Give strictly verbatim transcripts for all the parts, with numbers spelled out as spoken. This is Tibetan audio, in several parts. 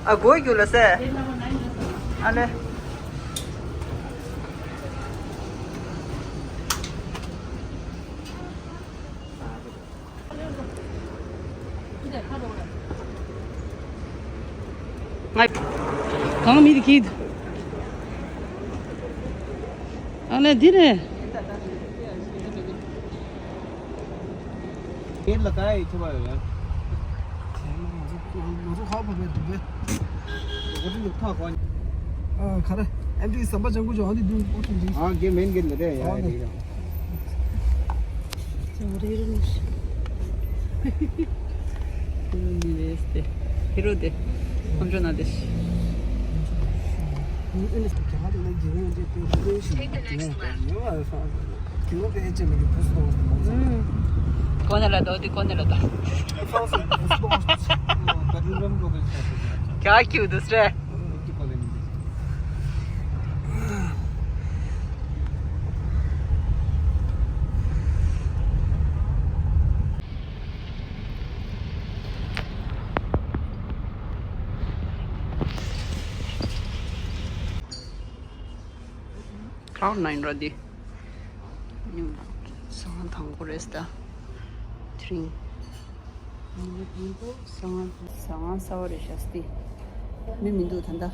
ཨ་སྒོ་རྒྱུ་ལ་སེ། ཨ་ལེ། ང་གང་མི་དེ་ཁྱེར། ཨ་ལེ་འདི་རེད། ཁྱེད་ལ་ག་ཡི་ཐུབ་པ་ཡོད། ང་ཚོ་ང་ཚོ་ཧ་བབས་པའི་འདུག་པས། ཨ་ག་རེ། ཨེམ་ཊི་ཟམ་པ་ལྗང་གུ་ཅོག་ཨ་འདི་འདུག་ཨོ་ཐུང་འདི། ཨ་གེ་མེན་གེ་འདི་རེད་ཡ་ཡ་འདི་རེད། ཧེ་རོ་ནི་རེད་དེ། ཧེ་རོ་དེ། ཁམ་ཆོ་ན་དེ་ཤི། Take the next left. ཀོ་ནེ་ལ་དོ་དི་ཀོ་ནེ་ལ་དོ། ཀྱ་ཀྱུ་དུ་སྲེ། Cloud nine ར་འདི། ཉུང་། ཟ་ཁང་དང་པོ་རེད་ད། དེ་རིང་། ཉིན་མོ་དང་པོ་ཟ་ཁང་ཟ་ཁང་གསར་པ་རེད་ཤག་སྟེ། མི་མི་འདུག་ད་ལྟ།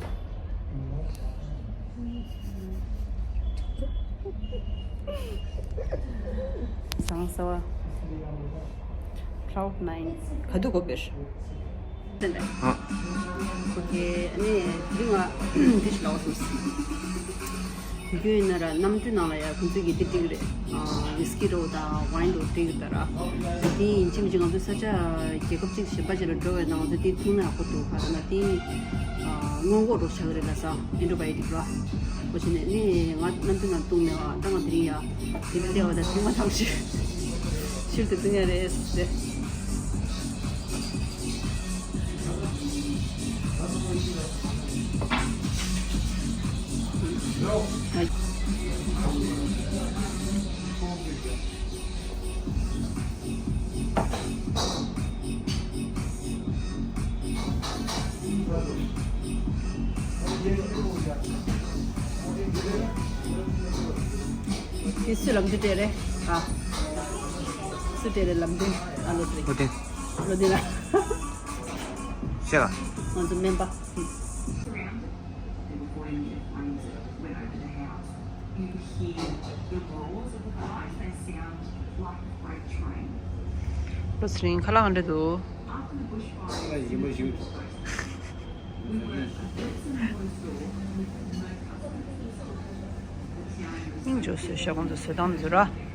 ཟ་ཁང་གསར་པ། Cloud nine ག་དུས་གོ་བེར། ཨ། ཨོ་ཁེ། ཨ་ནི་དེ་རིང་ང་འདི་ཞིག་ལབ་སོང་། དུས་རྒྱུན་ཡིན་ན་ར་གནམ་གྲུ་ནང་ལ་ཡ་ཁོང་ཚོས་ཀྱི་དེ་སྒྲིག་རེད། ཨ། ཝི་སི་ཀི་རོ་དང་ཝའིན་རོ་སྒྲིག་ད་ར། དེ་ཡིན་གཅིག་མིན་གཅིག་ང་ཚོ་ས་ཆ་རྒྱལ་ཁབ་གཅིག་གཞན་པ་ཅིག་ལ་འགྲོ་བའི་ནང་ང་ཚོ་དེ་འཐུང་ན་ཡག་པོ་འདུག་ག་རེ་ན་དེ། ཨ། སྔོན་འགོག་རོགས་བྱ་གི་རེད་ལ་ས། ཨེན་ཊི་བྷ་ཡོ་ཊིག་ར། འོ་བྱས་ནས་ནི་ང་གནམ་གྲུ་ནང་བཏུང་ནས་བ་ད་ང་དེ་རིང་ཡ། དེ་འདྲ་བ་ད་ཐེངས་མ་ཐམས་ཅད་ཤུལ་དུ་བཏུང་ཡ་རེད་ཟེར། དེ་སུ་ལམ་དུ་སྤྲད་རེད། ཨ། སུ་སྤྲད་རེད་ལམ་དུ། ཨ་ལོ་དྲི། ལོ་དེ་ལ། ཤེས་ལ། ང་ཚོ་སྨན་པ། ལོ་སི་རིང་ཁ་ལག་འདྲ་འདུག་ཁ་ལག་ཞིམ་པོ་ཞིག་སྙིང་རྗེ་སོས་ཤ་ཁོང་ཚོ་བཟོས་སྟངས་འདི་ཚོ་ར།